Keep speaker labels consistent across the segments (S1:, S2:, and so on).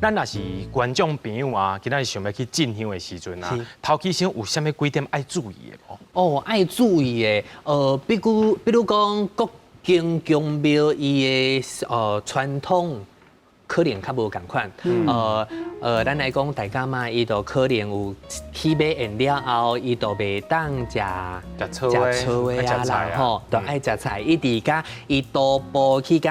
S1: 咱若是觀眾朋友啊，今仔日想欲去進香的時陣啊，頭起先有啥物幾點愛注意的無？
S2: 哦，愛注意的，比如講各間宮廟伊的傳統可能較無仝款，咱來講大甲媽伊就可能有起碼宴了後，伊就袂當食
S1: 食素的
S2: 素的啊啦，吼，就愛食菜。伊佇佮伊徒步去共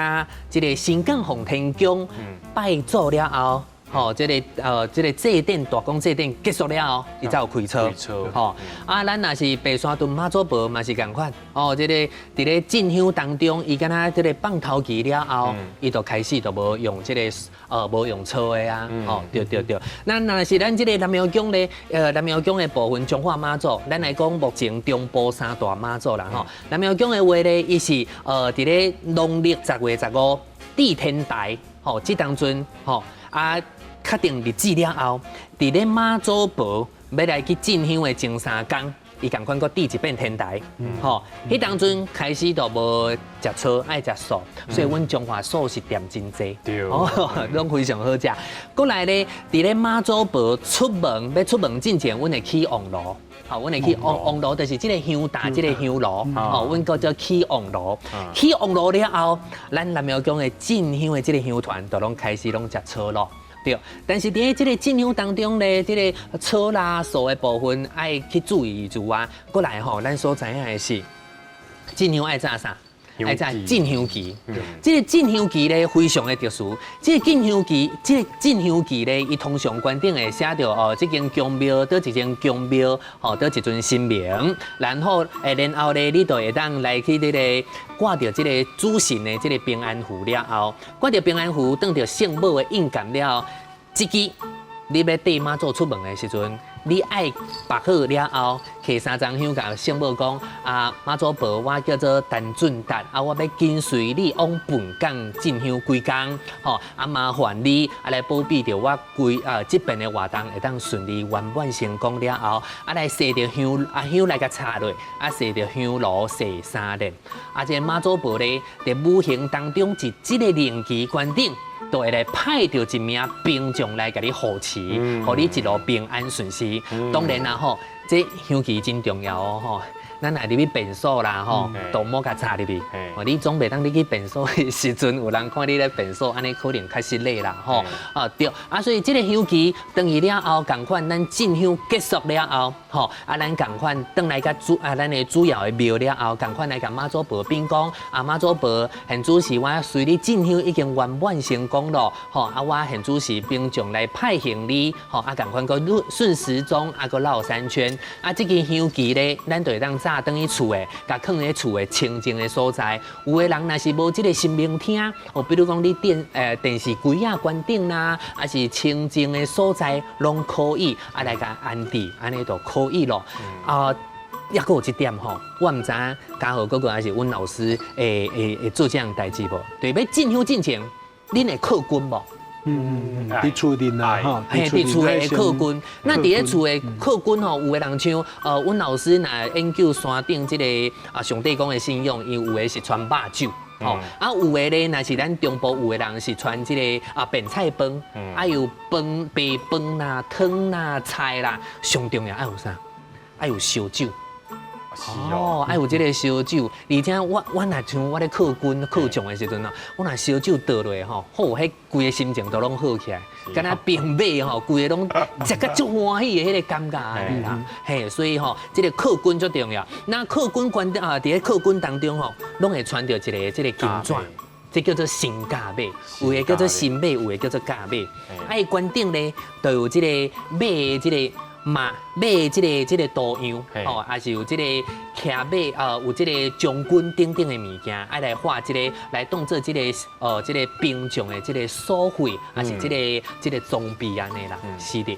S2: 這个新港奉天宮拜祖了後，吼，這個祭典大公祭典結束了後，伊才有開粗。吼，啊，咱若是白沙屯媽祖婆嘛是仝款。哦，這個佇咧進香當中，伊敢若這個放頭旗了後，伊就開始就無用這個無用粗的啊。哦，對對對。那若是咱這個南廟宮咧，南廟宮的部分彰化媽祖，咱來講目前中部三大媽祖啦吼。南廟宮的話咧，伊是佇咧農曆10月15佇天台，吼，這當陣吼啊。確定日子了後，佇咧媽祖婆欲來去進香的前3工，伊仝款閣佇一遍天台，吼，彼當陣開始就無食粗，愛食素，所以阮彰化素食店真濟，哦，攏非常好食。閣來咧，佇咧媽祖婆出門欲出門進前，阮會起王爐。吼，阮會起王王爐，就是這個香擔，這個香爐，吼，阮閣叫起王爐。起王爐了後，咱南廟宮的進香的這個香團，就攏開始攏食粗咯。對，但是佇這個進香當中咧，這個粗啦素的部分愛去注意住啊。閣來吼，咱所知影的是進香愛紮啥？愛紮進香旗。這個進香旗咧非常的特殊。這個進香旗，這個進香旗咧，伊通常懸頂會寫著哦，這間宮廟佗一間宮廟，吼，佗一尊神明。然後然後咧，你就會當來去這個掛著這個主神的這個平安符了後，掛著平安符，當著聖母的印鑑了後，這支你欲綴媽祖出門的時陣，你愛縛好了後，提三張香共聖母講啊，媽祖婆，我叫做陳俊達，啊，我欲跟隨你往本港進香幾工，吼，啊，麻煩你啊來保庇著我規啊這遍的活動會當順利圓滿成功了後，啊來踅著香啊香來共插落，啊踅著香爐踅三輪，啊這个媽祖婆咧，佇無形當中佇這个靈旗懸頂，就會來派著一名兵將來共你護持，予你一路平安順遂。當然啦吼，這香旗真重要哦吼。咱若入去便所啦吼，都莫共插入去。哦，你總袂當你去便所的時陣，有人看你咧便所，按呢可能較失禮啦吼。啊對，啊所以這個香旗轉去了後，仝款咱進香結束了後，吼啊咱仝款轉來共主啊咱的主要的廟了後，仝款來共媽祖婆稟講，啊媽祖婆，現主時我隨你進香已經圓滿成功咯，吼啊我現主時兵將來派行你，吼啊仝款閣順時鐘啊閣繞三圈，啊這支香旗咧，咱就會當紮轉去厝的，共囥佇厝的清靜的所在。有的人若是無這个神明廳，哦，比如講你電視櫃仔懸頂啦，抑是清靜的所在，攏可以啊來共安置，按呢就可以咯。啊，抑閣有一點吼，我毋知影嘉豪哥哥抑是阮老師會做這樣代誌無？對，欲進香進前，恁會叩君無？
S3: 嗯，佇厝內啦，吼，
S2: 嘿，佇厝的叩君。那佇咧厝的叩君吼，有的人像阮老師若研究山頂這個啊上帝公的信仰，伊有的是傳肉酒，吼，啊有的咧，若是咱中部有的人是傳這個啊便菜飯，啊有飯白飯啦、湯啦、菜啦，上重要愛有啥？愛有燒酒。哦，愛有這個燒酒，而且我若像我咧叩君叩將的時陣啊，我若燒酒倒落吼，好，彼規个心情都攏好起來，敢若兵馬吼，規个攏食甲足歡喜的彼个感覺按呢啦。嘿，所以吼，這個叩君足重要。那叩君關啊，佇咧叩君當中吼，攏會傳著一个這個金紙。這叫做神駕馬，有的叫做神馬，有的叫做駕馬。啊，伊懸頂咧，就有這個馬的這個馬馬的這個圖樣，吼，抑是有這個騎馬啊，有這個將軍等等的物件，愛來畫這個來當做這個兵將的這個所會，抑是這個裝備按呢啦，是的。